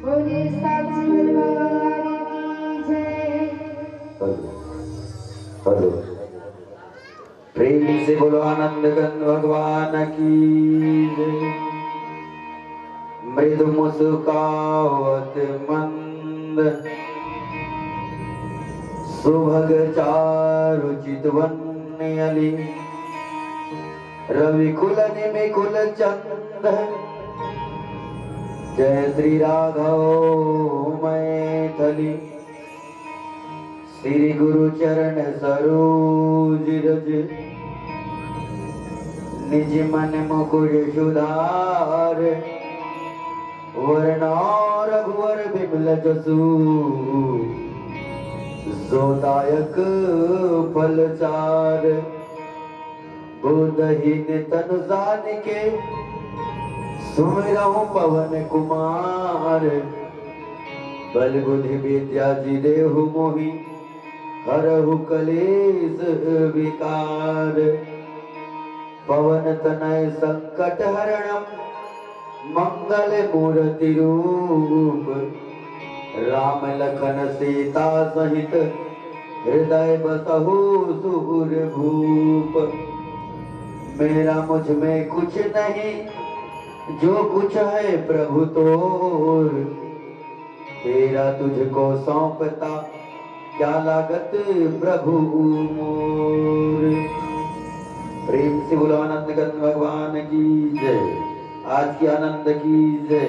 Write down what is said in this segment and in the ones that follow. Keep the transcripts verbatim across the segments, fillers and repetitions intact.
बोलिए साक्षी दरबार की जय। Hello, hello. प्रेम से बोलो आनंद कंद भगवान की जय। मृदु मुस्कावत मंद सुभग चारु चितवन अली। रवि कुल निमि कुल चंद। जय श्री राघव मैथिली। श्री गुरु चरण सरोज रज, निज मन मुकुर सुधार। वरना रघुवर बिमल जसु, जो दायक फल चार। बोधहीन तन जानिके, सुमिरहु पवन कुमार। बल बुद्धि विद्या जी देहु मोहि, हरहु कलेश विकार। पवन तनय संकट हरणम, मंगल मूरति रूप। राम लखन सीता सहित, हृदय बसहु सुर भूप। मेरा मुझ में कुछ नहीं, जो कुछ है प्रभु तोर। तेरा तुझको सौंपता, क्या लागत प्रभु मोर। प्रेम से बोलो आनंद कंद भगवान की जय। आज की आनंद की जय।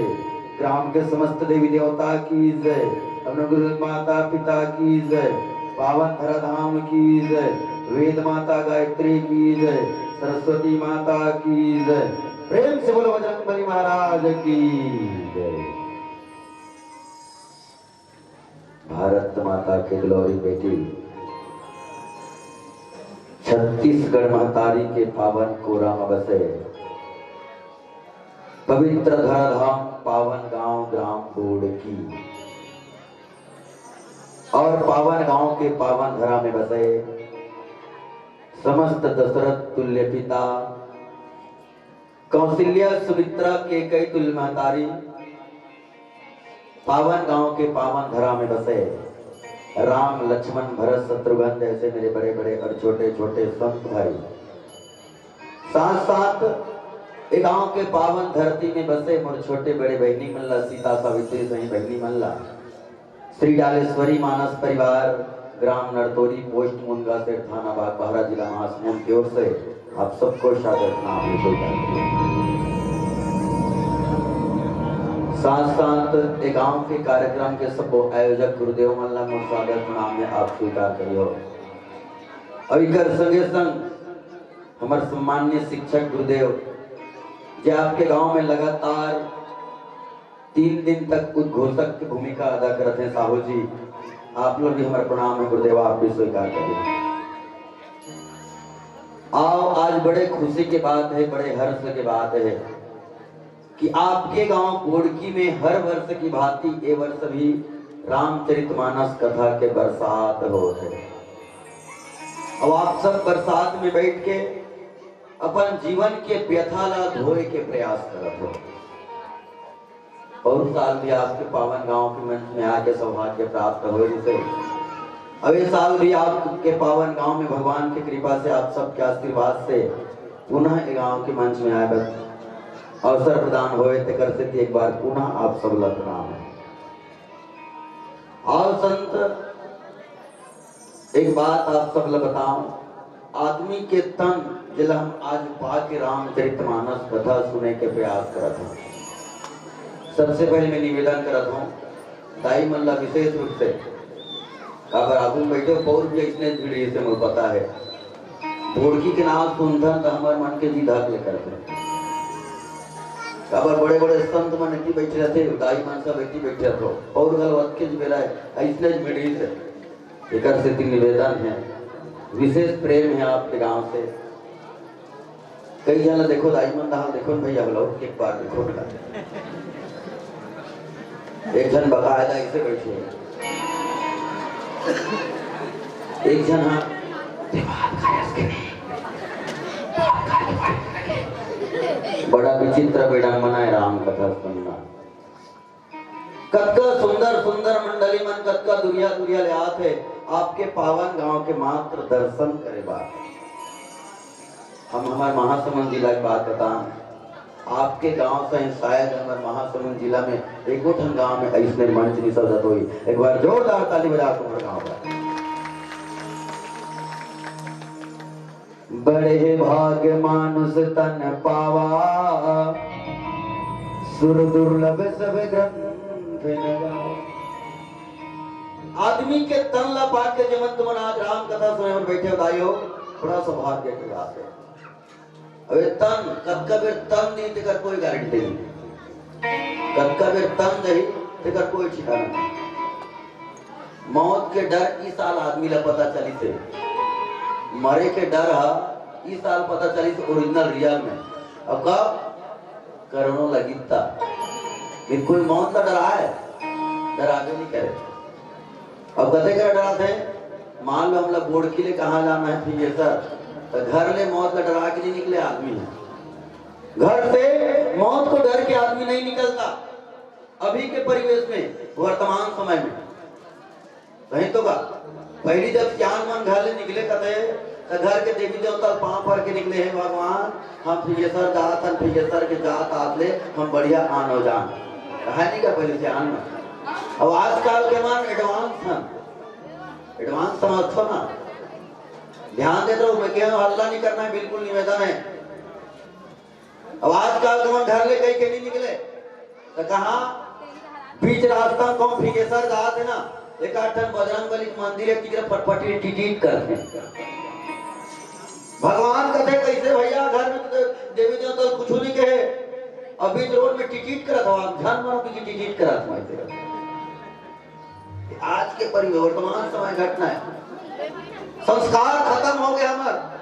ग्राम के समस्त देवी देवता की जय। अपने गुरु माता पिता की जय। पावन धरा धाम की जय। वेद माता गायत्री की जय। सरस्वती माता की जय। प्रेम से बोलो बजरंग बली महाराज की जय। भारत माता के दुलौरी बेटी, छत्तीसगढ़ महतारी के पावन कोरा म बसे पवित्र धराधाम पावन गांव ग्राम बोड़की और पावन गांव के पावन धरा में बसे समस्त दशरथ तुल्य पिता, कौशल्या सुमित्रा के कई तुल्य महतारी, पावन गांव के पावन धरा में बसे राम, लक्ष्मण, भरत, शत्रुघ्न जैसे मेरे बड़े बड़े और छोटे छोटे संत भाई, साथ साथ ये गांव के पावन धरती में बसे मोर छोटे बड़े बहनी मन ला, सीता सावित्री सही बहनी मन ला, श्री डालेश्वरी मानस परिवार, ग्राम नरतोरी, पोस्ट मुनगासेर, थाना बागबाहरा, जिला महासमुंद की ओर से आप सबको सादर प्रणाम स्वीकार करिए। साथ साथ ये गांव के कार्यक्रम के सबो आयोजक गुरुदेव मन ला मोर सादर प्रणाम में आप स्वीकार करियो। और इकर संगे संग हमारे सम्माननीय शिक्षक गुरुदेव, जे आपके गांव में लगातार तीन दिन तक उद्घोषक की भूमिका अदा करत हैं साहू जी, आप लोग भी हमारा प्रणाम है गुरुदेव, आप भी स्वीकार करिए। आओ, आज बड़े खुशी की बात है, बड़े हर्ष की बात है कि आपके गांव बोड़की में हर वर्ष की भांति ये वर्ष भी रामचरितमानस कथा के बरसात होत है। अब आप सब बरसात में बैठ के अपन जीवन के व्यथा ला धोए के प्रयास करत हो। और साल भी आपके पावन गांव के मंच में आके सौभाग्य प्राप्त होए से, अब ये साल भी आपके पावन गांव में भगवान की कृपा से, आप सबके आशीर्वाद से पुनः ये गांव के मंच में आए बर अवसर प्रदान होए, तेकर से एक बार पुनः आप सब ला प्रणाम है। आओ संत, एक बात आप सब ला बताओ, आदमी के तन जेला हम आज पा के रामचरितमानस कथा सुने के प्रयास करत हूँ। सबसे पहले मैं निवेदन करत हूँ, दाई मन ला विशेष रूप से, काबर आगू में बैठे हो, पौर भी इसने भीड़ से मोर पता है, बोड़की के नाम सुनथन त हमर मन के जी धक ले करथे। काबर बड़े बड़े संत मन एती बैठे रहते, दाई मन सब एती बैठे रहते, और घलो अतके जी बेरा है, अइसने जी भीड़ से। एकर सेती निवेदन है, विशेष प्रेम है आपके गांव से। कई झन ला देखो, दाई मन ला देखो न भैया, हम लोग एक बार देखो ना। एक झन बकायदा ऐसे बैठे हैं। एक झन हा, "ते बात करस के नहीं? बात करके बात करके।" बड़ा विचित्र विडम्बना है राम कथा सुनना। कतका सुंदर सुंदर मंडली मन कतका दुरिया दुरिया ले आत हे आपके पावन गांव के मात्र दर्शन करे बर। हम हमर महासमुंद जिला के बात बतान, आपके गांव से शायद हमर महासमुंद जिला में एको ठन गांव में अइसने मंच नहीं सजत होही। एक बार जोरदार ताली बजा के हमर गांव का। बड़े भाग मानुष तन पावा, सुर दुर्लभ सब ग्रंथ न गावा। आदमी के तन ला पाके जेमन तुमन आज राम कथा सुने बर बैठे हो दाई हो, बड़ा सौभाग्य के बात है। अब ये तन कतका बेर तन दी तेकर कोई गारंटी नहीं, कतका बेर तन दही तेकर कोई ठिकाना नहीं। मौत के डर इस साल आदमी ला पता चलिस हे, मरे के डर हा इस साल पता चलिस ओरिजिनल रियल में। अब कब? करोना लगिस ता। बिल्कुल मौत ला डराए, डराबे नहीं करे। अब कते कर डराथे? मान लो हमला बोड़की ले कहाँ जाना है फिर ये सर, तो घर ले मौत ला डरा के नहीं निकले आदमी है। घर से मौत को डर के आदमी नहीं निकलता। अभी के परिवेश में, वर्तमान समय में, सही तो का? पहली जब सियान मन घर ले निकले कते, तो घर के देवी देवता पांव पर के निकले, "हे भगवान, हम फिर ये सर जात हन, फिर ये सर के जात आत ले हम बढ़िया आन हो जान।" कहा नहीं का पहले सियान मन? अब आजकल के मन एडवांस हन, एडवांस समझथो ना, ध्यान देत रहो। मैं कह हल्ला नहीं करना है, बिल्कुल निवेदन है। अब आजकल के मन घर ले कहीं के नहीं निकले, तो कहा बीच रास्ता में कहूं फिंगेसर जात है ना, एक आध ठन बजरंग बली के मंदिर है, तिकरे फटफटी टिटिट करथे। भगवान कथे, "कैसे भैया, घर में तो देवी देवता कुछ नहीं कहे, अब बीच रोड में टिटिट करत हो आप, झन मनो की टिटिट करत हो।" आज के परिवर्तमान समय घटना है, संस्कार खत्म हो गया हमार।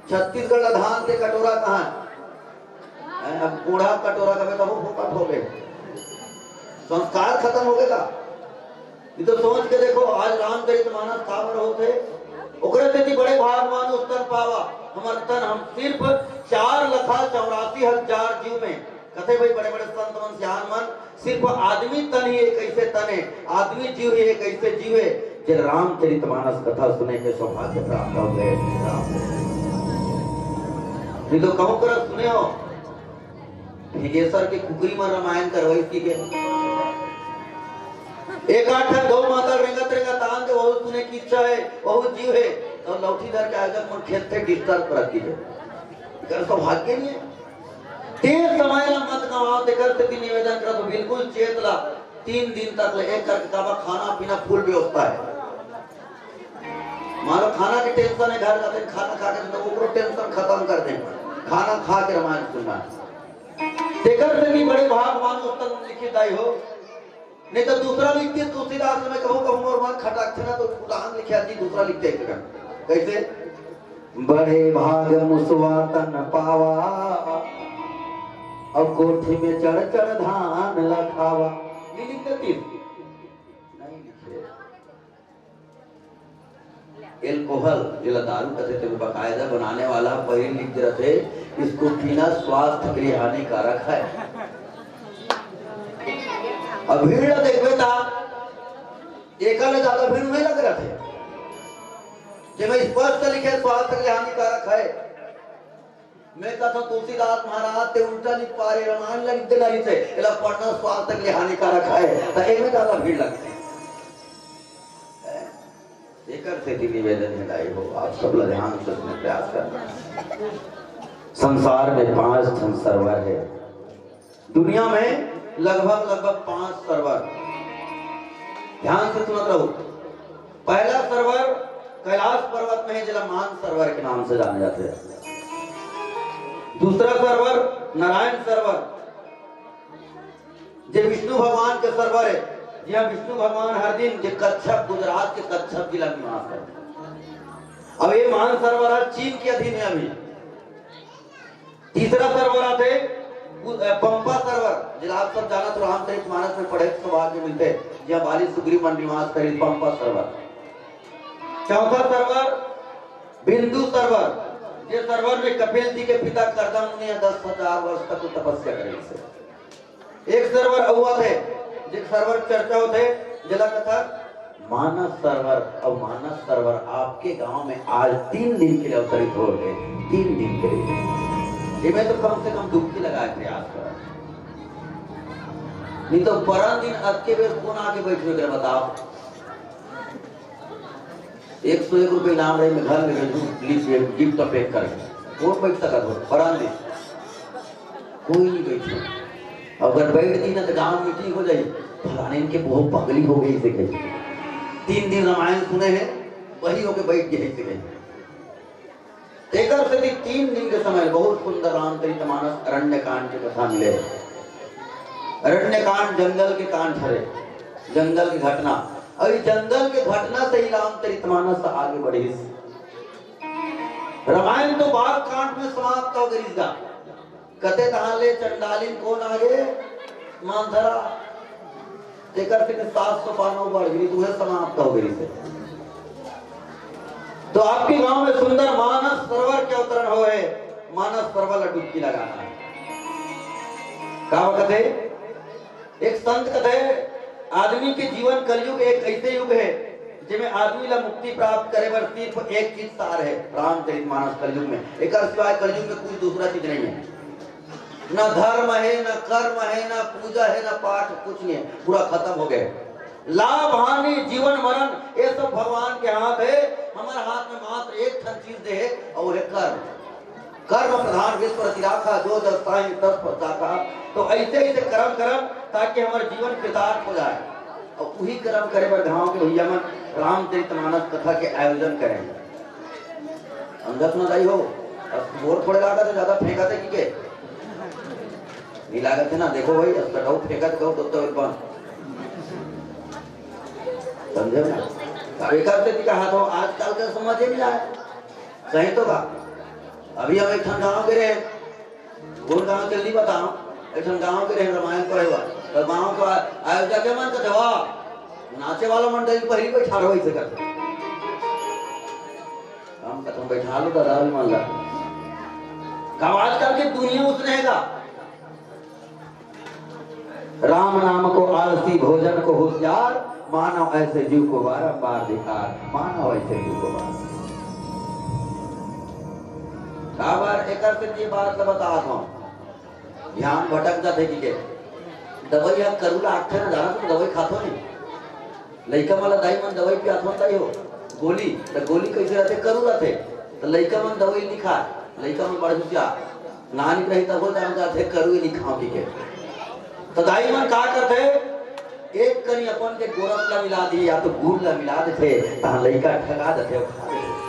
छत्तीसगढ़ ला धान के कटोरा कहा है? हैं, अब बूढ़ा कटोरा कहे तो वो फोकट हो गए, संस्कार खत्म हो गया। ये तो सोच के देखो, आज रामचरित मानस काबर होथे, ओकरे सेती बड़े भाग मानुष तन पावा। हमर तन हम सिर्फ चार लखा चौरासी हजार जीव में कथे भाई, बड़े बड़े संत मन, सियान मन, सिर्फ आदमी तन ही एक ऐसे तन है, आदमी जीव ही एक ऐसे जीव है, जे रामचरित मानस कथा सुने के सौभाग्य प्राप्त हो गए। नहीं तो कहूं कर सुने हो, फिंगेसर के कुकरी मन रामायण करवाई थी के। एक आठ ठन गौ माता रेंगत रेंगत आन दे, वहू सुने की इच्छा है, वहू जीव है, तो लौठी धर के आयोजक मन खेत से डिस्टर्ब कर दी है। कर सौभाग्य नहीं है। तेज समय ला मत गंवाओ, तेकर सेती निवेदन करत हो, बिल्कुल चेत ला। तीन दिन तक ले एक करके काबर खाना पीना फुल व्यवस्था है। मान लो खाना की टेंशन है, घर जाते हैं, खाना खा के तो ओकरो टेंशन खत्म कर दे, खाना खा के रामायण सुनना। तेकर सेती बड़े भाग मानुष तन लिखित आई हो, नहीं तो दूसरा लिखते तुलसीदास में कहूँ कहूँ और मान खटाक थे ना तो उदाहरण लिखे आती, दूसरा लिखते एक जगह। कैसे? बड़े भाग मुसवा तन पावा, अब कोठी में चढ़ चढ़ धान ला खावा। नहीं लिखते तीन, नहीं लिखे। एल्कोहल, जेला दारू कथे, तेमे बाकायदा बनाने वाला पहिली लिख दे रथे, "इसको पीना स्वास्थ्य के लिए हानिकारक है।" अब भीड़ ला देखबे ता एकर ले ज्यादा भीड़ नहीं लग रथे, जेमे स्पष्ट लिखे, "स्वास्थ्य के लिए हानिकारक है।" मैं कहता तुलसीदास महाराज ते उल्टा लिख पा रहे, रामायण ला लिख देना रहिथे, एला पढ़ना स्वास्थ्य के लिए हानिकारक है, तो एमे ज्यादा भीड़ लगथे। एकर सेती निवेदन है दाई हो, आप सब ला ध्यान से सुने प्रयास करना। संसार में पांच ठन server है, दुनिया में लगभग लगभग पांच server। ध्यान से सुनत रहो। पहला server कैलाश पर्वत में है, जेला मान server के नाम से जाने जाथे। दूसरा server नारायण server, जे विष्णु भगवान के server है, जिहां विष्णु भगवान हर दिन जे कच्छप, गुजरात के कच्छप जिला में निवास करथे। अब ये मान server आज चीन के अधीन है अभी। तीसरा server आथे उ-, अ, पंपा server, जेला आप सब जानत हो, रामचरित मानस में पढ़े के सौभाग्य मिलथे, जिहां बाली सुग्रीव मन निवास करिन, पंपा server। चौथा server बिंदु server, जे server में कपिल जी के पिता करदम मुनि ह दस हजार वर्ष तक तपस्या करे से। एक server अउ आथे, जे server चर्चा होथे, जेला कथा मानस server। अउ मानस server आपके गांव में आज तीन दिन के लिए अवतरित हो गए, तीन दिन के लिए। ये मैं तो कम से कम डुबकी लगाए प्रयास करा, नहीं तो परा दिन अतके बेर कौन आके बैठे हो, बताओ। एक सौ एक रुपये इनाम रहे, मैं घर में भेजूं, please ये gift pack कर। कौन बैठ सकत हो? परा दिन कोई नहीं बैठे। अगर बैठ दी ना तो गांव meeting हो जाई, फलाने इनके बहुत पगली हो गई से कही। तीन दिन रामायण सुने हे, वही होके बैठ गे हे। तेकर सेती तीन दिन के समय बहुत सुंदर रामचरित मानस अरण्य कांड के कथा मिले। अरण्य कांड जंगल के कांड हरे, जंगल के घटना, अउ ये जंगल के घटना से ही रामचरित मानस आगे बढ़िस। रामायण तो बाल कांड में समाप्त हो गइस गा। कते तहाँ ले चंडालिन कोन आगे? मंथरा। तेकर फिर सात सौ पानो बढ़ गई, तुहे समाप्त हो गई से। तो आपके गांव में सुंदर मानस सरोवर के अवतरण होए, मानस सरोवर ला डुबकी लगाना है। का बकत हे? एक संत कथे, आदमी के जीवन कलयुग एक ऐसे युग है, जेमे आदमी ला मुक्ति प्राप्त करे बर सिर्फ एक चीज सार है, रामचरित मानस कलयुग में। एकर सिवाय कलयुग में कुछ दूसरा चीज नहीं है। ना धर्म है, ना कर्म है, ना पूजा है, ना पाठ, कुछ नहीं है, पूरा खत्म हो गए। लाभ हानि जीवन मरण ये सब भगवान के हाथ है, हमारे हाथ में मात्र एक ठन चीज दे है, और वो है कर्म। कर्म प्रधान विश्व रचि राखा, जो जस ताहि तस पर चाखा। तो ऐसे ऐसे कर्म करम, ताकि हमारा जीवन कृतार्थ हो जाए। और वही कर्म करे बर गांव के भैया मन रामचरित मानस कथा के आयोजन करें। समझत ना दाई हो, अब बोर थोड़े लागत है, ज्यादा फेंकत है कि के? नहीं लागत है ना। देखो भाई, अब कटाऊ फेंकत कहो तो, तो एक बार समझे ना। अब एक हफ्ते की कहा था, आजकल का समझ ही नहीं आया। सही तो बा। अभी हम एक ठन गांव के रहे, गुड़गांव के नहीं बताओ, एक ठन गांव के रहे, रामायण पढ़े बर। तो गांव को आ-, आयोजक के मन कथे, "वाह, नाचे वाला मंडली पहली बैठा रहो इसे करते।" हम कथम बैठा लो दादा, अभी मान ला। कब आजकल की दुनिया उसने है का? राम नाम को आलसी, भोजन को होशियार, मानव ऐसे जीव को बारंबार धिकार, मानव ऐसे जीव को बार। काबर एकर से ये बात ल बतात हूँ, ध्यान भटक जाथे कि के दवाई ह करू ला आखथे ना, जाना तो दवाई खाथो नहीं। लइका मन ला दाई मन दवाई पियाथो न दाई हो, गोली, त गोली कैसे रहथे? करू रहथे। त लइका मन दवाई नहीं खाय, लइका मन बड़े हुसियार, नानी रही तब जान जाथे करू ही नहीं खाओ कि के। त दाई मन का करथे, एक कनी अपन के गोरस ला मिला दी या तो गुड़ ला मिला देथे, तहाँ लइका ठगा देथे, वो खा लेथे।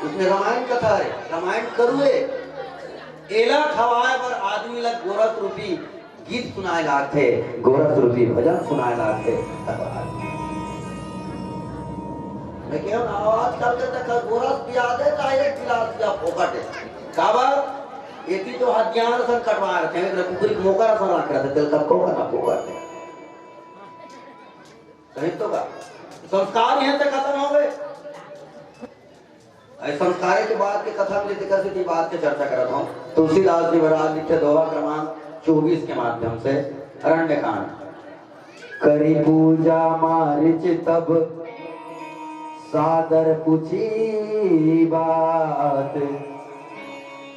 उसमें रामायण कथा है, रामायण करू है। एला खवाए बर आदमी ला गोरस रूपी गीत सुनाए लागथे, गोरस रूपी भजन सुनाए लागथे। तब आदमी, मैं कहूँ ना, आजकल के तक गोरस पिया दे, चाहे एक गिलास पिया, फोकट है। काबर? एती तो हथियार सन कटवा रखे हैं, कुकुरी के मोकर सन रख रहे थे, तेल तक को करना फोकट है। सही तो का? संस्कार यहाँ से खत्म हो गए। अरे, संस्कारे के बात के कथा में तेकर से की बात के चर्चा करत हूँ। तुलसीदास जी महाराज लिखे दोहा क्रमांक चौबीस के माध्यम से, अरण्य कांड। करी पूजा मारिच तब सादर पूछी बात,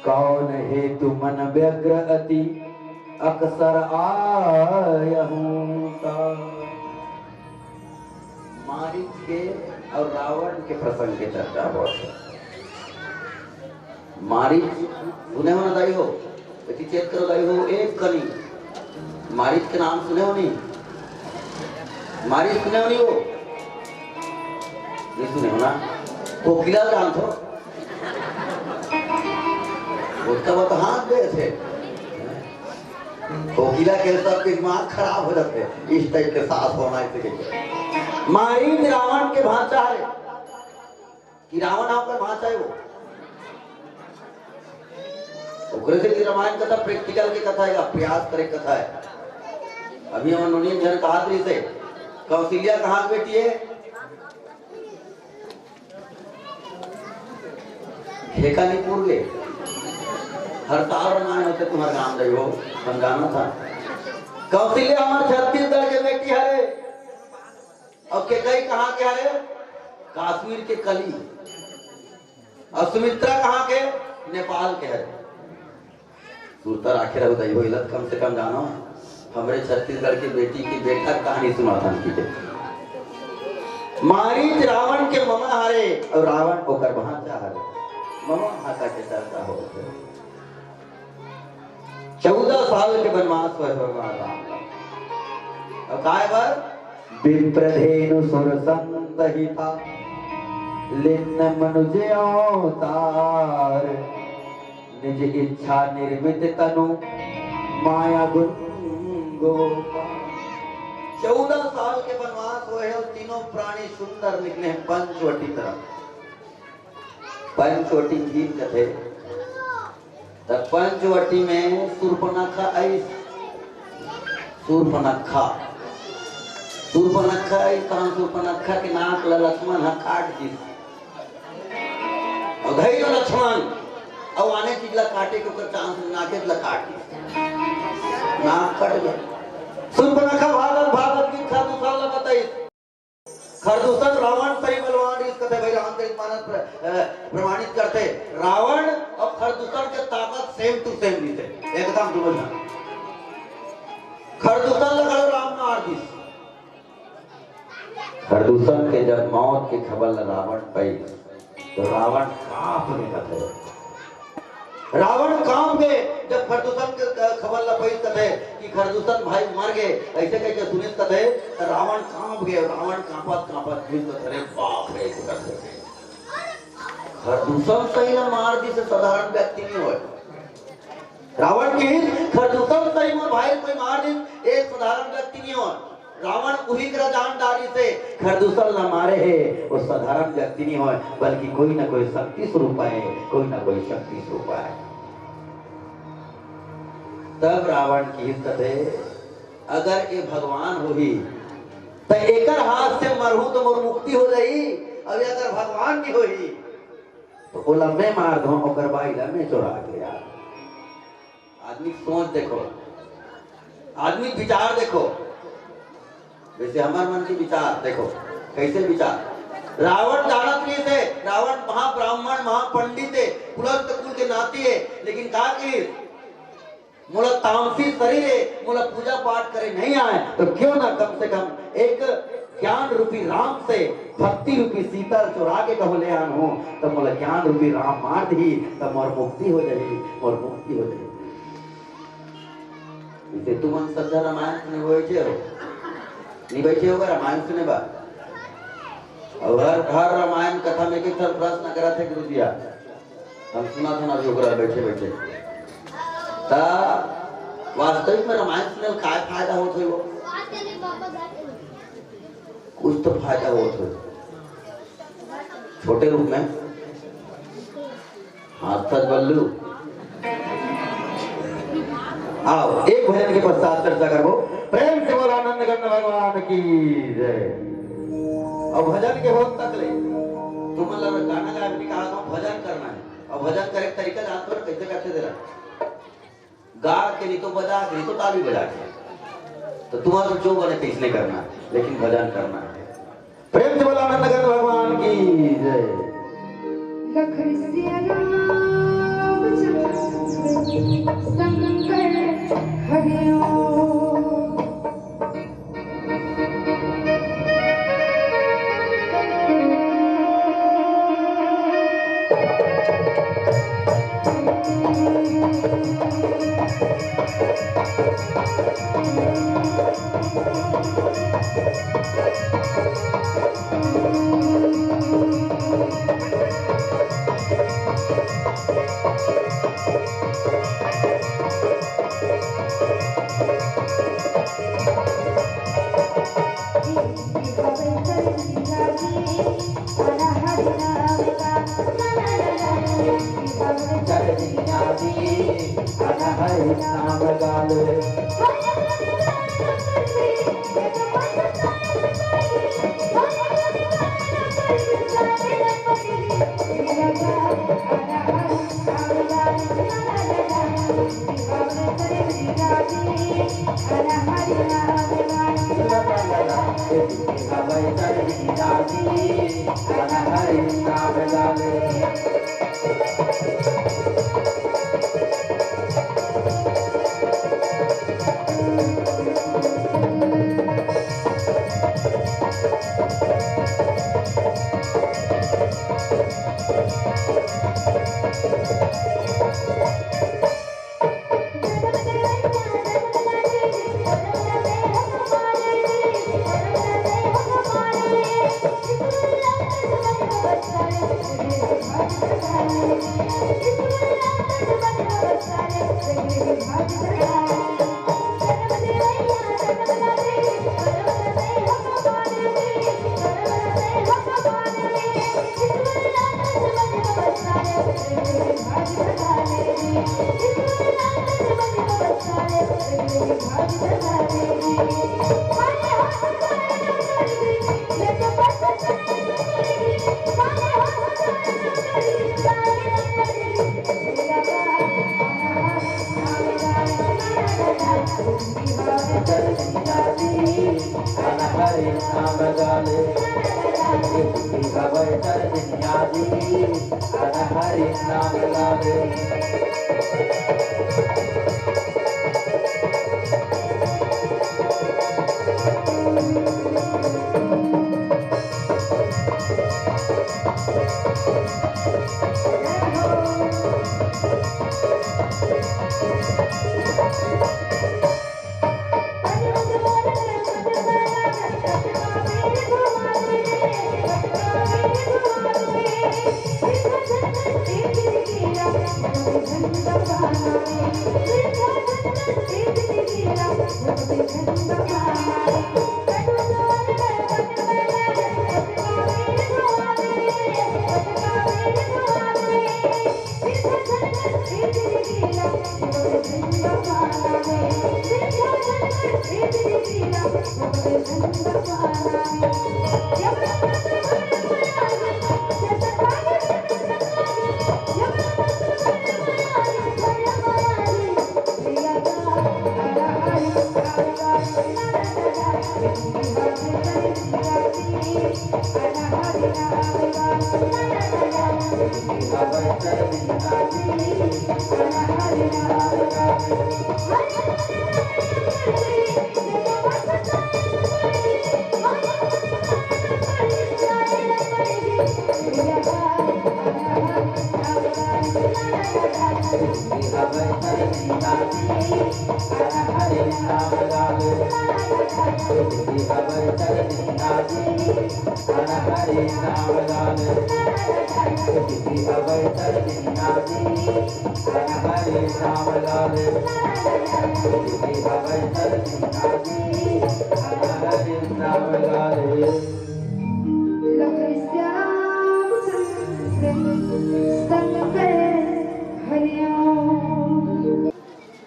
कौन हेतु मन व्यग्र अति अकसर आयहूँ ता। मारीच के और रावण के प्रसंग के चर्चा होत हे। मारीच सुने हो ना दाई हो, एती चेत करो दाई हो, एक कनी मारीच के नाम सुने हो नहीं? मारीच सुने हो नहीं हो? नहीं सुने हो ना? कोकिला जानत हो? उसका वो तो हाथ दे थे। कोकिला के सबके दिमाग खराब हो जाथे, इस टाइप के सास होना इसे के। मारीच रावण के भांचा है कि रावण आपका भांचा है वो। ओकरे से कि रामायण कथा प्रैक्टिकल के कथा है, प्रयास करे कथा है। अभी हम नोनी जन कहा रही से, कौशल्या कहाँ की बेटी है? ठेका नहीं पूर ले। हर साल रामायण होते तुम्हारे गांव गई हो, हम जाना था। कौशल्या हमारे छत्तीसगढ़ के बेटी हरे। और केकई कहाँ के हरे? कश्मीर के कली। और सुमित्रा कहाँ के? नेपाल के हरे। सुरता राखे रहो दाई हो, इलत कम से कम जानो, हमरे छत्तीसगढ़ के बेटी के बेटा के कहानी सुनाथन की। मारीच रावण के ममा हरे और रावण ओकर भांचा हरे। ममा भांचा के चर्चा हो। चौदह साल के वनवास हुए भगवान राम का। और काय बर? विप्रधेनु सुर संत हिता, लिन्न मनुज अवतार। निज इच्छा निर्मित तनु, माया गुण गोपाल। चौदह साल के वनवास होय हे अउ तीनों प्राणी सुंदर निकले हे पंचवटी तरफ। पंचवटी गीत कथे, त पंचवटी में सूर्पनखा आइस। सूर्पनखा, सूर्पनखा आइस, तहां सूर्पनखा के नाक ल लक्ष्मण ह काट दिस। अउ धई तो लक्ष्मण, अउ आने चीज ला काटे के ओकर चांस, नाके ला काट दिस, नाक कट गया। सूर्पनखा भागत भागत गीत खरदूषण ला बताइस। खरदूषण रावण सही बलवान रिहिस कथे भाई, रामचरित मानस प्र-, अ, प्रमाणित करथे। रावण अउ खरदूषण के ताकत same to same रिहिसे, एकदम दोनों झन। खरदूषण ला घलो राम मार दिस। खरदूषण के जब मौत के खबर ला रावण पाइस, तो रावण कांप गे कथे। रावण कांप गे, जब खरदूषण के खबर ला पाइस कथे कि खरदूषण भाई मर गे, अइसे कहिके सुनिस कथे, त रावण कांप गे, रावण कांपत कांपत गिस कथे, "अरे बाप रे," कथे। खरदूषण सही ला मार दिस, साधारण व्यक्ति नइ होय। रावण किहिस, "खरदूषण सही मोर भाई कोई मार दिस, ए साधारण व्यक्ति नइ होय।" रावण उही करा जान डारिस हे, खरदूषण ला मारे हे, वो साधारण व्यक्ति नइ होय, बल्कि कोई ना कोई शक्ति स्वरूप आय, कोई ना कोई शक्ति स्वरूप आय। तब रावण किहिस कथे, "अगर ए भगवान होही, त एकर हाथ से मरहूं तो मोर मुक्ति हो जाही, अउ अगर भगवान नइ होही, तो ओला मैं मार दूं, ओकर बाई ला मैं चोरा के आ।" आदमी के सोच देखो, आदमी के विचार देखो। जैसे हमर मन के विचार देखो, कैसे विचार। रावण जानत नइ हे, रावण महाब्राह्मण, महापंडित हे, कुलस्थ कुल के नाती हे, लेकिन का किहिस? "मोला तामसी शरीर हे, मोला पूजा पाठ करे नइ आय, तो क्यों ना कम से कम एक ज्ञान रूपी राम से भक्ति रूपी सीता ल चोरा के कहूं ले आनहूं, त मोला ज्ञान रूपी राम मार दिही, त मोर मुक्ति हो जाही, मोर मुक्ति हो जाही।" जैसे तुमन श्रद्धा रामायण सुने बइठे हो, नइ बइठे हो रामायण सुने बर? अउ हर, हर रामायण कथा में एक, एक ठन प्रश्न करत हे गुरुजी, हम सुनत हन अभी ओकरा बइठे बइठे। त वास्तविक में रामायण सुने ले काय फायदा होत होही वो? कुछ तो फायदा होत होही। छोटे रूप में हाथ तक बल्लू। आओ, एक भजन के पश्चात चर्चा करबो। प्रेम से बोल आनंद गंड भगवान की जय। अउ भजन के होत तक ले, तुमन ला गाना गाए बर नइ कहा, भजन करना हे। अउ भजन करे के तरीका जानत हो, कैसे करथे तेला? गा के नइ तो बजा के, नइ तो ताली बजा के। त तुमन ला जो बने तइसने करना हे, लेकिन भजन करना हे। प्रेम से बोल आनंद गंड भगवान की जय। लखन सिया राम चंद्र शंकर हरि ओम। नाम गाले, हवै चरनिया जी, अनहरि नाम गाले।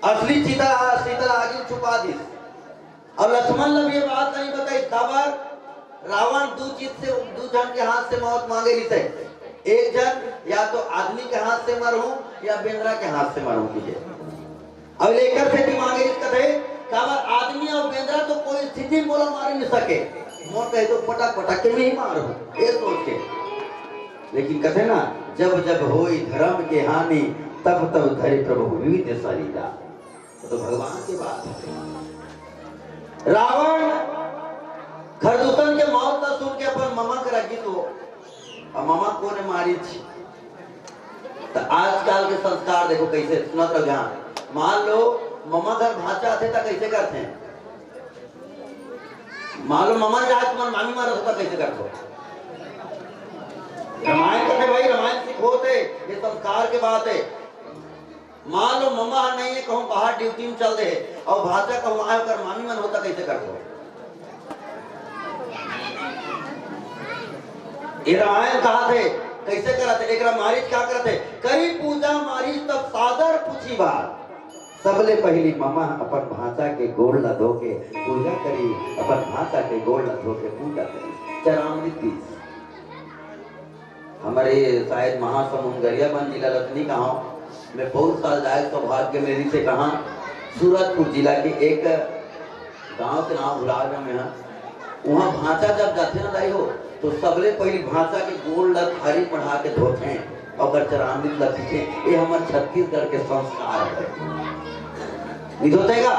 असली चिता सीता आगी छुपा दिस। अउ लक्ष्मण ला भी ये बात नहीं बताई, काबर रावण दू चीज से, दू झन के हाथ से मौत मांगे रहिस हे। एक झन या तो आदमी के हाथ से मरहूं या बेंदरा के हाथ से मरहूं कहिके। अउ एकर सेती मांगे रहिस कथे, काबर आदमी अउ बेंदरा तो कोई स्थिति में मोला मार नहीं सके, मोर कहे तो पटक पटक के मैं ही मारहूं, ये सोच के। लेकिन कथे ना, जब जब होई धर्म के हानि, तब तब धरे प्रभु विविध शरीरा। वो तो भगवान के बात है। रावण खरदूषण के मौत ला सुन के अपन ममा करा गिस हो। अब ममा कोन हे? मारीच। त आजकल के संस्कार देखो कैसे सुनत रहो। जहाँ मान लो ममा घर भांचा आथे त कैसे करथे? मान लो ममा जाए तुम्हार मामी मरत हो त कैसे करथो? रामायण कथे भाई, रामायण सिखोत हे, ये संस्कार के बात हे। मान लो ममा ह नहीं हे, कहूँ बाहर ड्यूटी में चल दे हे, अउ भांचा कहूँ आए, ओकर मामी मन हो त कैसे करथो? ये रामायण कहाथे, कैसे करत हे? एकरा मारीच का करत हे? करी पूजा मारीच तब सादर पूछी बात। सबले पहिली ममा ह अपन भांचा के गोड़ ला धो के पूजा करी, अपन भांचा के गोड़ ला धो के पूजा करी। चरामृत दीस। हमर ये शायद महासमुंद गरियाबंद जिला ल त नहीं कहांव, मैं बहुत साल जाए सौभाग्य मिलिस हे कहाँ, सूरजपुर जिला के एक गांव के नाम भुला गया मैं ह। उहाँ भांचा जब जाथे ना दाई हो, तो सबले पहिली भांचा के गोड़ ल थारी मढ़ा के धोथे, ओकर चरामृत ल पीथे। ये हमर छत्तीसगढ़ के संस्कार हे। नहीं धोते का?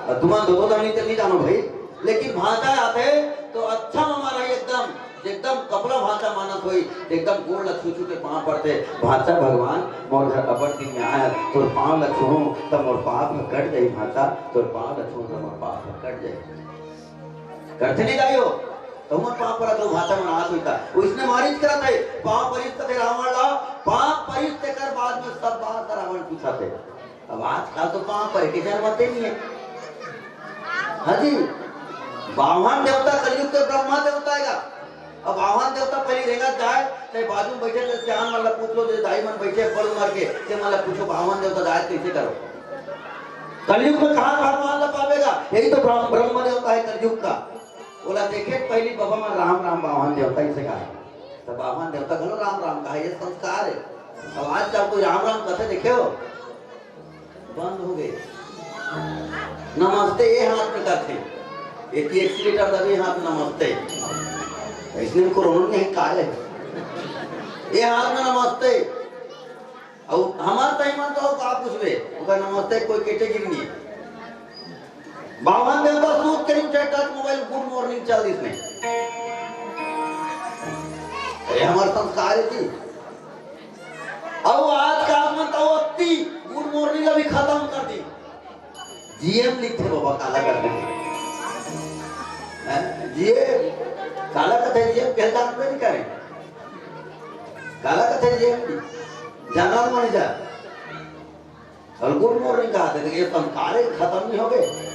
अउ तुमन धोथो त नहीं, नहीं जानो भाई, लेकिन भांचा आथे तो अच्छा ममा रही एकदम, एकदम कपड़ा भांचा मानत होई, एकदम गोड़ ला छू छू के पाँव पड़थे, "भांचा भगवान, मोर घर अब्बड़ दिन में आए हस, तोर पाँव ला छूहूं त मोर पाप ह कट जाही भांचा, तोर पाँव ला छूहूं त मोर पाप ह कट जाही।" करथे नहीं दाई हो? त हमर पाँव पड़त हो, भांचा मन आत होई त। ओइसने मारीच करत हे, पाँव परिस कथे रावण ला, पाँव परिस तेकर बाद में सब बात रावण पूछत हे। अब आजकल तो पाँव परे के जरूरते नहीं हे। हाँ जी, बावन देवता कलयुग के ब्रह्मा देवता हे गा। अब बावन देवता पहिली रेंगत जाए, चाहे बाजू में बैठे, जैसे सियान मन ला पूछ लो, जैसे दाई मन बैठे बड़ उमर के, ते मन ला पूछो, बावन देवता जाए कैसे करो? कलयुग में कहाँ भगवान ला पावेगा? यही तो ब्रह्म, ब्रह्म देवता हे कलयुग का। ओला देखे पहिली बबा मन राम राम बावन देवता इसे कहा। त बावन देवता घलो राम राम कहा, ये संस्कार हे। अब आजकल कोई राम राम कथे देखे हो? बंद हो गए। नमस्ते ये हाथ में करथे। एती एक्सीलेटर दबे, हाथ नमस्ते। इसने कोरोना नहीं काले। ये हाथ में नमस्ते। और हमार तई मन तो का पूछबे, ओकर नमस्ते कोई कैटेगरी नहीं। बावन दिन का सूत करी उठे, टच मोबाइल, गुड मॉर्निंग चल इसने। अरे हमार संस्कार है जी। अब आज का मन तो अत्ती गुड मॉर्निंग अभी खत्म कर दी। जीएम लिखथे बाबा, काला कथे। हैं? जीएम, काला कथे जीएम, कहता हम नहीं करें। काला कथे जीएम, जनरल मैनेजर। और गुड मॉर्निंग कहा थे, ये संस्कार ही खत्म नहीं हो गए।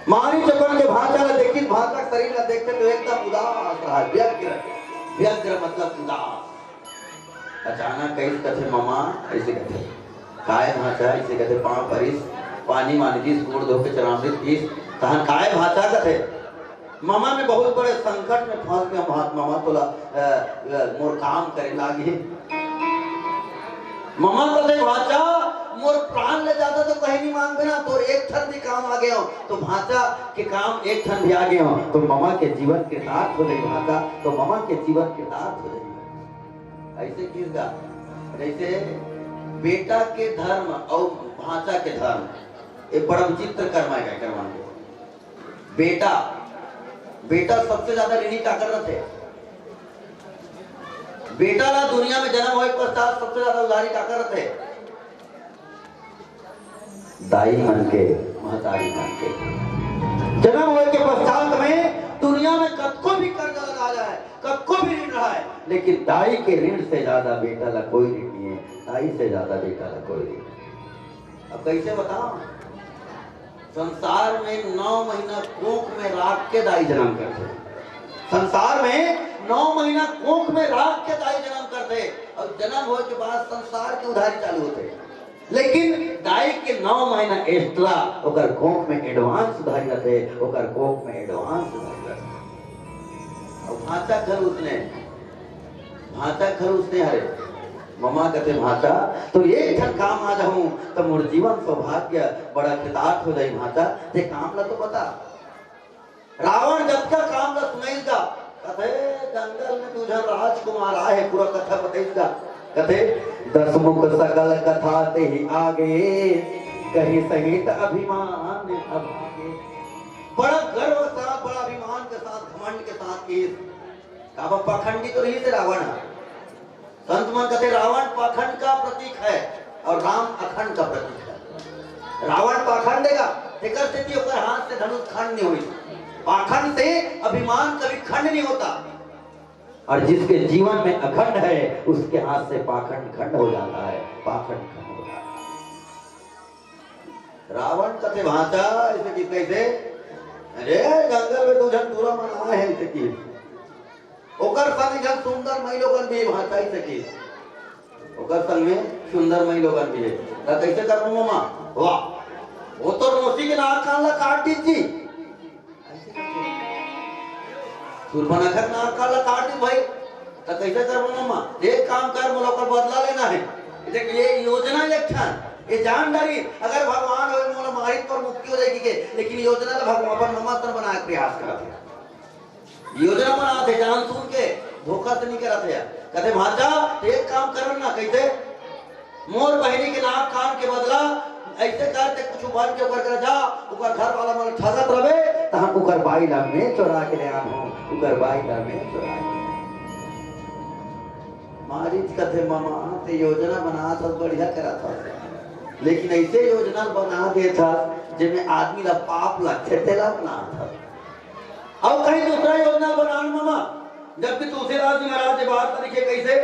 मारी चपन के भांचा ला देखी, भांचा के शरीर ला देखते तो एकदम उदास रहा, व्यग्र, व्यग्र मतलब उदास। अचानक कहिस कथे, "ममा," ऐसे कथे, "काय भांचा?" ऐसे कथे, "पांव परिस, पानी मांजिस, गोड़ धो के चरणामृत पीस, तहन काय भांचा?" कथे, "ममा, मैं बहुत बड़े संकट में फंस गया, महा-, ममा तोला, अ, अ, मोर काम करे लागी।" ममा कथे, "भांचा, मोर प्राण ले जादा तो कहीं नहीं मांगबे ना, तोर एक ठन भी काम आ गया हो, तो भांचा के काम एक ठन भी आ गया हो, तो ममा के जीवन कृतार्थ हो जाई भांचा, तो ममा के जीवन कृतार्थ हो जाई।" ऐसे किस गा, जैसे बेटा के धर्म और भांचा के धर्म, ये बड़ा विचित्र कर्म है, क्या कर्म है? बेटा, बेटा सबसे ज्यादा ऋणी काकर रथे? बेटा ला दुनिया में जन्म होए पश्चात सबसे ज्यादा उधारी काकर रथे? दाई मन के, महतारी मन के। जन्म होए के पश्चात में दुनिया में कतको भी कर्जा लगा जाए, कतको भी ऋण रहा है, लेकिन दाई के ऋण से ज्यादा बेटा ला कोई ऋण नहीं है, दाई से ज्यादा बेटा ला कोई ऋण नहीं। अब कैसे बताओ? संसार में नौ महीना कोख में राख के दाई जन्म करथे। संसार में नौ महीना कोख में राख के दाई जन्म करथे और जन्म होए के बाद संसार के उधारी चालू होथे। लेकिन दाई के नौ महीना एक्स्ट्रा ओकर कोख में एडवांस उधारी रथे, ओकर कोख में एडवांस उधारी रथे। और भांचा घर उसने भांचा घर उसने हरे। ममा कथे, "भांचा, तो एक ठन काम आ जाहूं, त मोर जीवन सौभाग्य बड़ा कृतार्थ हो जाई भांचा, ते काम ला तो बता।" रावण जतका काम ला सुनाइस गा, कथे, "जंगल में दू झन राजकुमार आए हे, पूरा कथा बताइस गा।" कथे, "दस मुख सकल कथा तेहि आगे, कहि सहित अभिमान अभागे।" बड़ा गर्व के साथ, बड़ा अभिमान के साथ, घमंड के साथ किस काबर पाखंडी तो रहिस हे रावण ह। संत मन कथे रावण पाखंड का प्रतीक है और राम अखंड का प्रतीक है। रावण पाखंड हे गा, तेकर सेती ओकर हाथ से धनुष खंड नहीं होइस। पाखंड से अभिमान कभी खंड नहीं होता। और जिसके जीवन में अखंड है, उसके हाथ से पाखंड खंड हो जाता है, पाखंड खंड हो जाता है। रावण कथे भांचा, ऐसे कि कैसे? अरे, जंगल में दू झन टूरा मन आए हे, ऐसे कि ओकर संग एक झन सुंदर मई लोगन भी हे, भांचा, ऐसे कि ओकर संग में सुंदर मई लोगन भी हे। त कैसे करबो ममा? वाह, वो तो मौसी के नाक कान ला काट दीस जी। सुरपनखर नाक कान ला काट दीस भाई, त कैसे करबो ममा? एक काम कर, मोला ओकर बदला लेना हे। देख, ये योजना एक ठन, ये जान डारी, अगर भगवान होय मोला मारित पर मुक्ति हो जाएगी के, लेकिन योजना ला भगवान अपन ममा सन बनाए के प्रयास करत हे। योजना बनात हे, जान सुन के धोखा से नहीं करत हे। कथे, "भांचा, एक काम करन ना," कैसे? "मोर बहिनी के नाक कान के बदला ऐसे कर, ते कुछ बन के ओकर करा जा, ओकर घर वाला मन ठगत रहे, त हम ओकर बाई ला मैं चोरा के ले आन हूं, ओकर बाई ला मैं चोरा के ले आन हूं।" मारिच कथे, "ममा, ते योजना बनात हस, बढ़िया करत हस, लेकिन ऐसे योजना बना देत हस, जेमे आदमी ला पाप लगथे, तेला बनात हस।" अउ कहीं दूसरा योजना बनान ममा, जबकि तुलसीदास जी महाराज ये बात लिखे कैसे?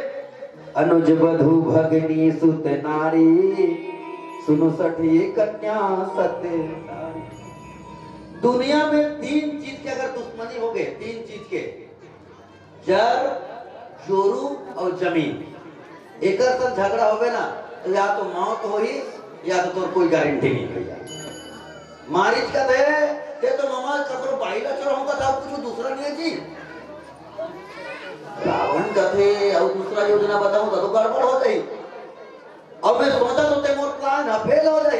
"अनुज बधू भगनी सुत नारी, सुनु सठी कन्या सत नारी।" दुनिया में तीन चीज के अगर दुश्मनी हो गए, तीन चीज के, जर, जोरू और जमीन, एकर संग झगड़ा होवे ना, तो या तो मौत होही, या तो तोर कोई गारंटी नहीं भैया। मारिच कथे, "ते तो ममा ककरो बाई ला चोराहूं कथे, कुछ दूसरा नहीं है जी।" रावण कथे, "अउ दूसरा योजना बताऊं तो, तो गड़बड़ हो जाई। अब मैं सोचा तो ते मोर प्लान ह फेल हो जाई।"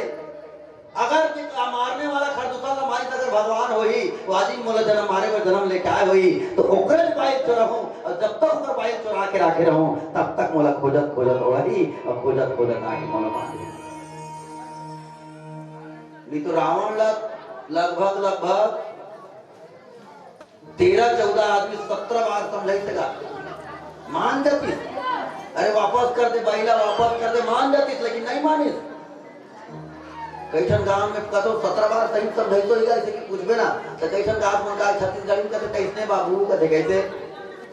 अब अगर जे का मारने वाला खरदूषण ला मारिस अगर भगवान होही, वो आज ही मोला जन्म मारे बर जन्म लेके आए होही, तो ओकरे बाइक चोराहूं, और जब तक ओकर बाइक चोरा के राखे रहूं, तब तक मोला खोजत खोजत ओढ़ही और खोजत खोजत आके मोला मारही। नहीं तो रावण ला लगभग, लगभग तेरह चौदह आदमी सत्रह बार समझाइस गा, मान जातिस। अरे वापस कर दे बाई ला, वापस कर दे, मान जातिस, लेकिन नहीं मानिस। कई ठन गांव में कतो सत्रह बार सही समझाइस तो इला, इसे कि पूछबे ना, तो कई ठन गांव में का छत्तीसगढ़ी में कथे, "कैसने बाबू?" कथे, "कैसे?"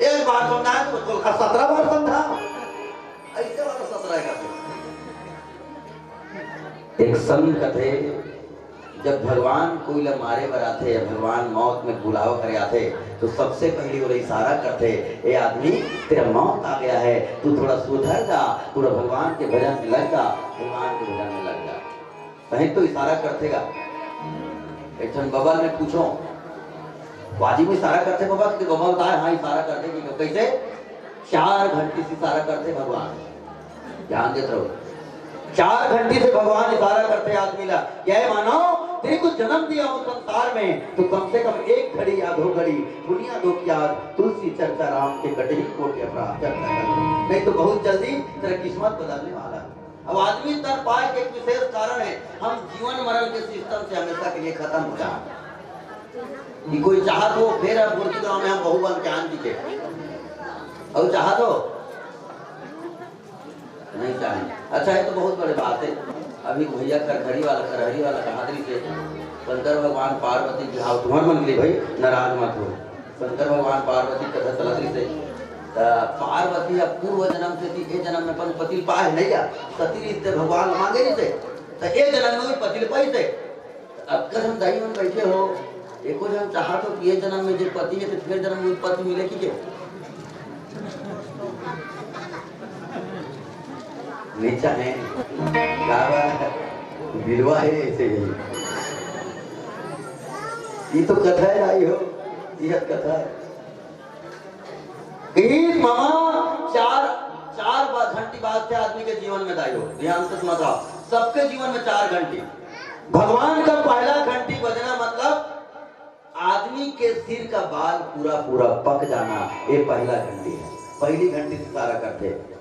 एक बार समझाए तो उसको कहा, "सत्रह बार समझा।" ऐसे वाला सत्रह करते। एक संत कथे, जब भगवान कोई ला मारे बर आथे या भगवान मौत में बुलावा करे आथे, तो सबसे पहली ओला इशारा करथे, "ए आदमी, तेरा मौत आ गया है, तू थोड़ा सुधर जा, थोड़ा भगवान के भजन में लग जा, भगवान के भजन में लग जा।" कहीं तो इशारा करथे गा। एक ठन बबा ले पूछो, बाजी में इशारा करथे बबा, कि बबा बताए, हाँ, इशारा करथे कि कैसे? चार घंटी से इशारा करथे भगवान। ध्यान देत रहो, चार घंटी से भगवान इशारा करथे आदमी ला, क्या है मानव, तेरे को जन्म दिया हूँ संसार में, तो कम से कम एक घड़ी या दो घड़ी पुनिया दो की याद, तुलसी चर्चा राम के कटही कोटि अपराध चर्चा कर ले। नहीं तो बहुत जल्दी तेरा किस्मत बदलने वाला है। अब आदमी तर पाए के एक विशेष कारण है, हम जीवन मरण के सिस्टम से हमेशा के लिए खत्म हो जाए। कि कोई चाहत हो, फिर अब मुर्गी गांव में हम बहू बन के आन दीजिए। और चाहत हो? नहीं चाहे। अच्छा, ये तो बहुत बड़ी बात है। अभी भैया खरखरी वाला, खरहरी वाला कहा दरी से शंकर भगवान पार्वती के, हाँ, तुम्हार मन के लिए भाई, नाराज मत हो। शंकर भगवान पार्वती कथा चलत रहिसे, त पार्वती ह पूर्व जन्म से थी, ए जन्म में अपन पति ल पाए नहीं या, सती रहिसे, भगवान ल मांगे रहिसे, त ए जन्म में भी पति ल पाइसे। अब कसन दाई मन बैठे हो, एको जन चाहत हो कि ए जन्म में जे पति है, तो फिर जन्म में पति मिले कि के? नीचा है, गावा, बिलवा है, ऐसे ही। ये तो कथा है, आई हो, ये कथा है। ईद मामा चार, चार बा-, घंटी बाजथे आदमी के जीवन में, दाई हो, ध्यान से सुनत रहो, सबके जीवन में चार घंटी। भगवान का पहला घंटी बजना मतलब आदमी के सिर का बाल पूरा पूरा पक जाना, ये पहला घंटी है। पहली घंटी से सारा करथे।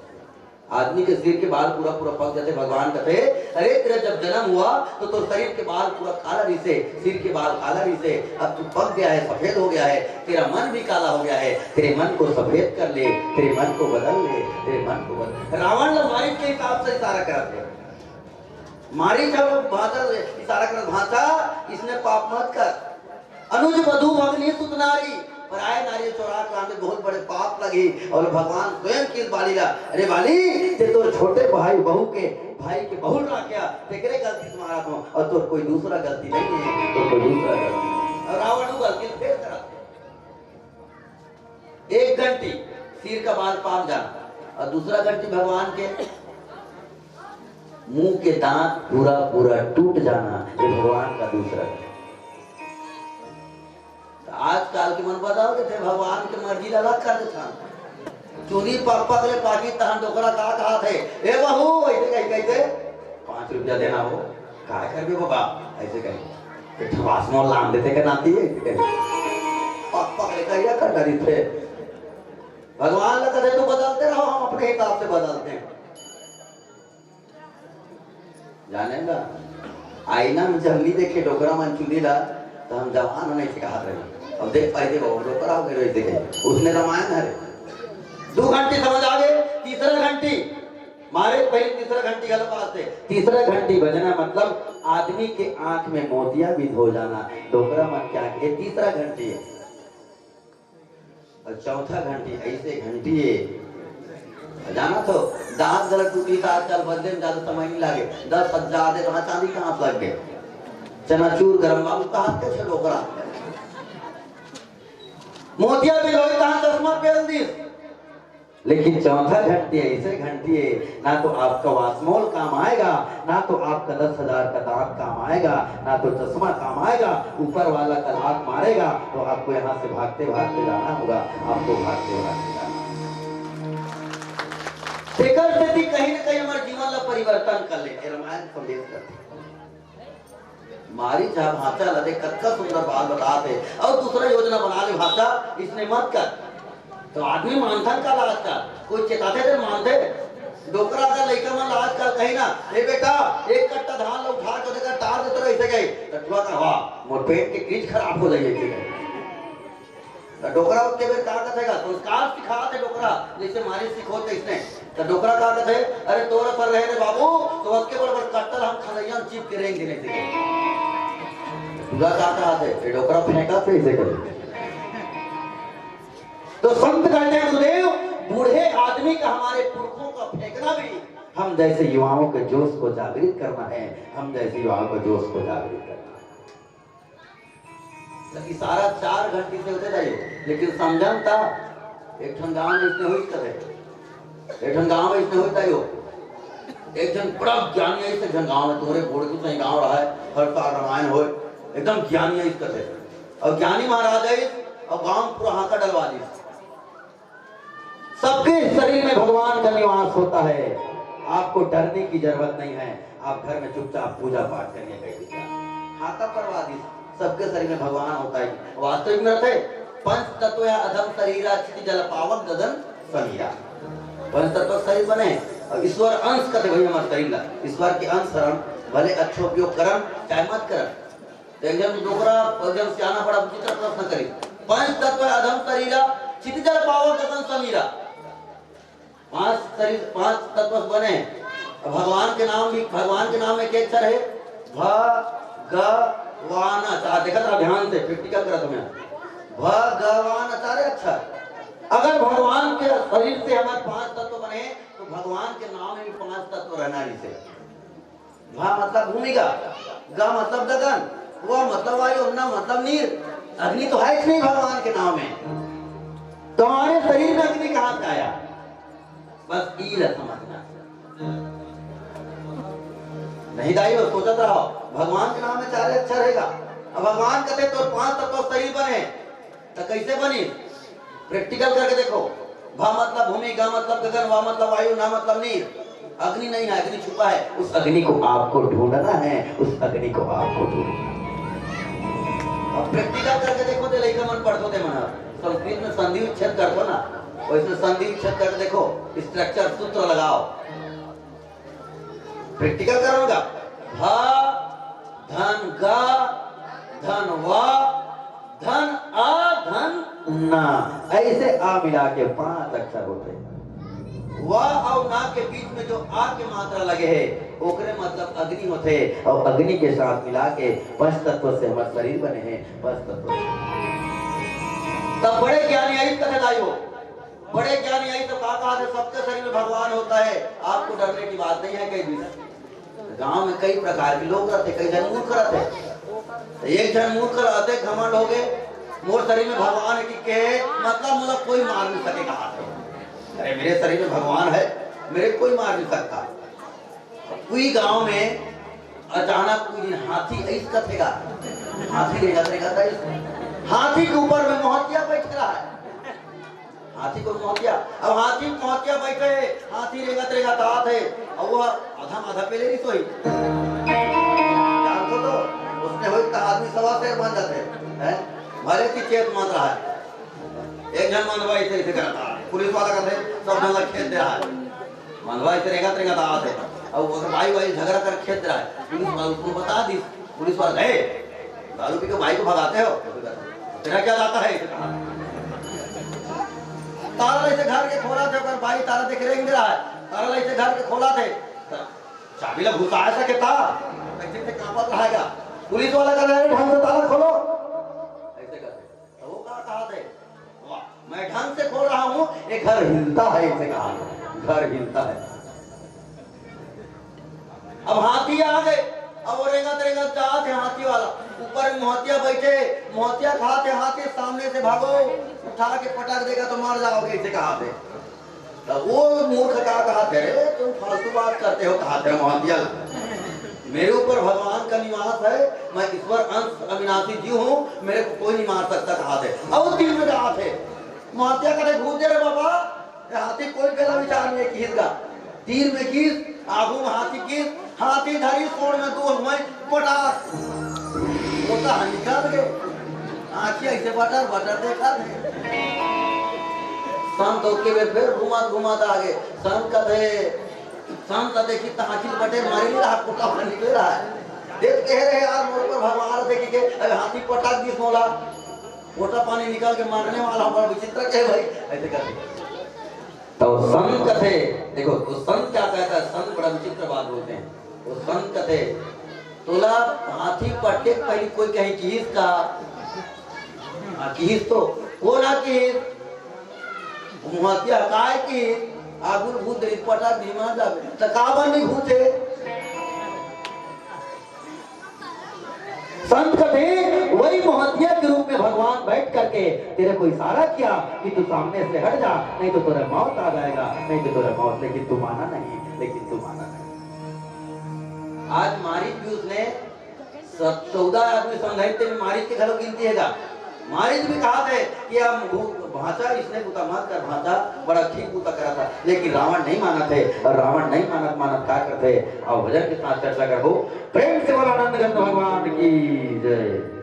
आदमी के सिर के बाल पूरा पूरा पक जाथे। भगवान कथे, "अरे, तेरा जब जन्म हुआ तो तोर शरीर के बाल पूरा काला रहिसे, सिर के बाल काला रहिसे, अब तू पक गया है, सफेद हो गया है, तेरा मन भी काला हो गया है, तेरे मन को सफेद कर ले, तेरे मन को बदल ले, तेरे मन को बदल।" रावण ला मारिच के हिसाब से इशारा करत हे। मारिच ह भांचा इशारा करत, "भांचा, इसने पाप मत कर।" अनुज वधू भगनी सुत नारी, पराय नारी चोरा के लाने बहुत बड़े पाप लगही। और भगवान स्वयं किस बाली ला, "अरे बाली, ते तोर छोटे भाई बहू के, भाई के बहू ला राख्या, तेकरे गलती से मारत हो, और तोर कोई दूसरा गलती नहीं है, तोर कोई दूसरा गलती नहीं।" और रावण वो गलती फेर करत हे। एक घंटी सिर का बाल पाक जाना, और दूसरा घंटी भगवान के मुंह के दांत पूरा पूरा टूट जाना, ये भगवान का दूसरा घंटी। त आजकल के मन बदल देथे, भगवान के मर्जी ला अलग कर देथे। चुनी पक पक ले पाकी, तहन डोकरा का कहात हे, "ए बहू," ऐसे कही, कही दे, "पाँच रुपया देना हो।" "काय करबे बाबा?" ऐसे कही, "एक ठो वासमोल लान देते के नाती," ऐसे कही। पक पक ले कहिया कर डरी थे। भगवान ला कथे, "तू बदलते रहो, हम अपने हिसाब से बदलते हैं।" जाने ला, आईना में जब नहीं देखे डोकरा मन चुनी ला, तो हम जवान होने से कहा रहे। अब देख पाए थे बाबू, डोकरा हो गए रहे थे। उसने रामायण हरे। दो घंटी समझ आ गए, तीसरा घंटी मारे, पहले तीसरा घंटी गलत बात है। तीसरा घंटी बजना मतलब आदमी के आंख में मोतिया भी धो जाना, डोकरा मन के आंख, ये तीसरा घंटी है। और चौथा घंटी ऐसे घंटी है, जाना तो दांत गलत टूटी तो आजकल बदले में ज्यादा समय नहीं लागे। दस हजार दे तो हाँ चांदी के हाथ लग गए। चनाचूर गरम बाबू का हाथ के छे डोकरा। मोतिया बिलोई कहाँ चश्मा पहन दिस। लेकिन चौथा घंटी ऐसे घंटी है, ना तो आपका वासमोल काम आएगा, ना तो आपका दस हजार का दांत काम आएगा, ना तो चश्मा काम आएगा। ऊपर वाला का लात मारेगा तो आपको यहाँ से भागते भागते जाना होगा, आपको भागते भागते जाना होगा। तेकर सेती कहीं ना कहीं हमारे जीवन ला परिवर्तन कर ले, ये रामायण संदेश करते। मारी जा भांचा ला देख, कतका सुंदर बात बतात हे। अउ दूसरा योजना बना ले भांचा, इसने मत कर। तो आदमी मानथन का आजकल? कोई चेताथे ते मानथे? डोकरा का लइका मन ला आजकल कही ना, "ए बेटा, एक कट्टा धान ला उठा के ओकर टार देते रहो," ऐसे कही। तो टुरा का, "वाह, मोर पेट के कीच खराब हो जाइए।" तो डोकरा ओतके बेर का कथे गा? संस्कार सिखात हे डोकरा, जैसे मारी सिखोत तैसने। तो डोकरा का कथे, "अरे तोर असर रहे रे बाबू, तो ओतके बड़ बड़ कट्टा ला हम खलैया में चिप के रेंग देने थे।" टुरा का कहा थे, "ए डोकरा फेंका थे इसे कभी।" तो संत कहते हैं, गुरुदेव, बूढ़े आदमी का, हमारे पुरखों का फेंकना भी हम जैसे युवाओं के जोश को जागृत करना है, हम जैसे युवाओं के जोश को जागृत करना है। तो इशारा चार घंटी से होते जाइए, लेकिन समझन ता एक ठन गांव में इसने हुई करे, एक ठन गांव में इसने हुई ताई हो। एक झन बड़ा ज्ञानी है, इसे झन गांव में तोरे बोर्ड की सही गांव रहा है, हर साल रामायण होए, एकदम ज्ञानी है इस कथे। और ज्ञानी महाराज है, और गांव में पूरा हांका डलवा दी। सबके शरीर में भगवान का निवास होता है, आपको डरने की जरूरत नहीं है। आप घर में चुपचाप पूजा पाठ करिए, कही दीजिए। हांका परवा दी, सबके शरीर में भगवान होता है, वास्तविक में रहते। पंच तत्व या अधम शरीर, चित जल पावक गगन समीरा। पंच तत्व शरीर बने और ईश्वर अंश कथे भाई हमारे शरीर ला, ईश्वर के अंश हरण, भले अच्छो उपयोग करन चाहे मत करन। तो एक जन डोकरा, एक जन सियाना बड़ा विचित्र प्रश्न करी, "पंच तत्व अधम शरीरा, चित जल पावक गगन समीरा।" पांच शरीर, पांच तत्व से बने हैं। अब भगवान के नाम भी, भगवान के नाम में के अक्षर है? भ, ग, वान, अचार। देखत रहा ध्यान से, practical करत हूं मैं। भ, ग, वान, अचार अक्षर। अगर भगवान के शरीर से हमारे पांच तत्व बने, तो भगवान के नाम में भी पांच तत्व रहना ही से। भा मतलब भूमिका, ग मतलब गगन, व मतलब वायु, न मतलब नीर। अग्नि तो है ही नहीं भगवान के नाम में। तो हमारे शरीर में अग्नि कहां से आया? बस ई ला समझना। नहीं दाई, वो सोचत रहो, भगवान के नाम में चार अक्षर रहेगा। अब भगवान कहते तो पांच तत्व शरीर बने, तो कैसे बनी? Practical करके देखो। भा मतलब भूमि, गा मतलब गगन, वा मतलब वायु, ना मतलब नीर। अग्नि नहीं है, अग्नि छुपा है। उस अग्नि को आपको ढूंढना है, उस अग्नि को आपको ढूंढना है। अब practical करके देखो, ते लइका मन पढ़तो ते मन ह। संस्कृत में संधि उच्छेद करतो ना, वैसे संधि उच्छेद करके देखो, structure, सूत्र लगाओ। Practical करो ना। भा धन गा धन वा धन आ धन ना, ऐसे आ मिला के पांच अक्षर होते हैं। वा और ना के बीच में जो आ के मात्रा लगे है, ओकरे मतलब अग्नि होते, और अग्नि के साथ मिला के पंच तत्व से हमारे शरीर बने हैं। पंच तत्व। तब बड़े ज्ञानी आई कथे दाई हो, बड़े ज्ञानी आई तो का कहा थे, "सबके शरीर में भगवान होता है, आपको डरने की बात नहीं है," कह दी। गांव में कई प्रकार के लोग रहते, कई जन मूर्ख रहते। तो एक जन मूर्ख रहते, घमंड हो गए, "मोर शरीर में भगवान है" कि के, मतलब मोला कोई मार नहीं सके कहा थे। अरे, मेरे शरीर में भगवान है, मेरे कोई मार नहीं सकता। कोई गांव में अचानक कोई दिन हाथी ऐस कथेगा, हाथी रेंगत रेंगत आइस, हाथी के ऊपर में मोहतिया बैठ रहा है। हाथी को मोहतिया, अब हाथी मोहतिया बैठे, हाथी रेंगत रेंगत आत है, और वह आधा आधा पेले रही सोई। जानतो तो, उसने होई तो आदमी सवा शेर बन जाते हैं, भले की चेत मत रहा है। एक जन मंदवा ऐसे ऐसे करता है, पुलिस वाला कहते हैं, "सब जन ला खेद दे रहा है।" मंदवा ऐसे रेंगत रेंगत आत है, और वो भाई भाई झगड़ा कर खेद दे रहा है, पुलिस वाला उसको बता दी, पुलिस वाला, "ए, दारू पी के भाई को भगाते हो, तेरा क्या जाता है?" ऐसे कहा। तारा ऐसे घर के खोला थे, अगर भाई तारा देख रेंग रहा है, तारा ऐसे घर के खोला थे, चाबी ला घुसा सके था, ऐसे से कांपत रहेगा। पुलिस वाला कह रहा है, "ढंग से ताला खोलो।" ऐसे करते। तो वो का कहा थे, "वाह, मैं ढंग से खोल रहा हूँ, ये घर हिलता है," इसे कहा, "घर हिलता है।" अब हाथी आ गए, अब वो रेंगत रेंगत जात है हाथी वाला, ऊपर में मोहतिया बैठे, मोहतिया खाते हाथी सामने से, "भागो, उठा के पटक देगा तो मर जाओगे," इसे कहा थे। तो वो मूर्ख का कहा थे, "अरे तुम फालतू बात करते हो," कहा थे मोहतिया, "मेरे ऊपर भगवान का निवास है, मैं ईश्वर अंश अविनाशी जीव हूँ, मेरे को कोई नहीं मार सकता," कहा थे। और तीर में कहा थे, मोहतिया का थे, "घूम दे रे बाबा, ये हाथी कोई पहला विचार नहीं किस का।" तीर में किस, आगू में हाथी किस, हाथी धरी सोड़ में दो हुए पटाख। पोटा ह निकल गे। आँखी अइसे बटर बटर देखत हे। संत होके वे फिर घुमात घुमात आगे। संत कथे, संत देखी त आँखी बटर मारे नहीं रहा, पोटा ह निकल रहा है। देख कहे रहे यार, मोर पर भगवान देखी के अरे हाथी पटक दिस मोला, पोटा पानी निकल के मारने वाला बड़ा विचित्र कहे भाई, ऐसे करके। तो संत कथे, देखो, तो संत क्या कहता है? संत बड़ा विचित्र बात बोलते हैं। वो संत कथे, तोला हाथी पटके के पहली कोई कहीं किहिस का? हाँ, किहिस तो। कोन हा किहिस? मोहतिया काय किहिस? आगुल भूत दे पटा भीमा जावे। त काबर नहीं भूते? संत कथे, वही मोहतिया के रूप में भगवान बैठ करके तेरे को इशारा किया कि तू सामने से हट जा, नहीं तो तेरा मौत आ जाएगा, नहीं तो तेरा मौत। लेकिन तू माना नहीं, लेकिन तू माना नहीं। आज मारिच भी उसने सब चौदह आदमी समझाई, तेन मारिच के घलो गिनती हे गा। मारिच भी कहा थे कि हम भू-, भांचा इसने बुता मत कर, भांचा बड़ा ठीक बुता करा था, लेकिन रावण नहीं माना थे। और रावण नहीं मानत मानत का करते? और भजन के साथ चर्चा करबो। प्रेम से बोला आनंद गंध भगवान की जय।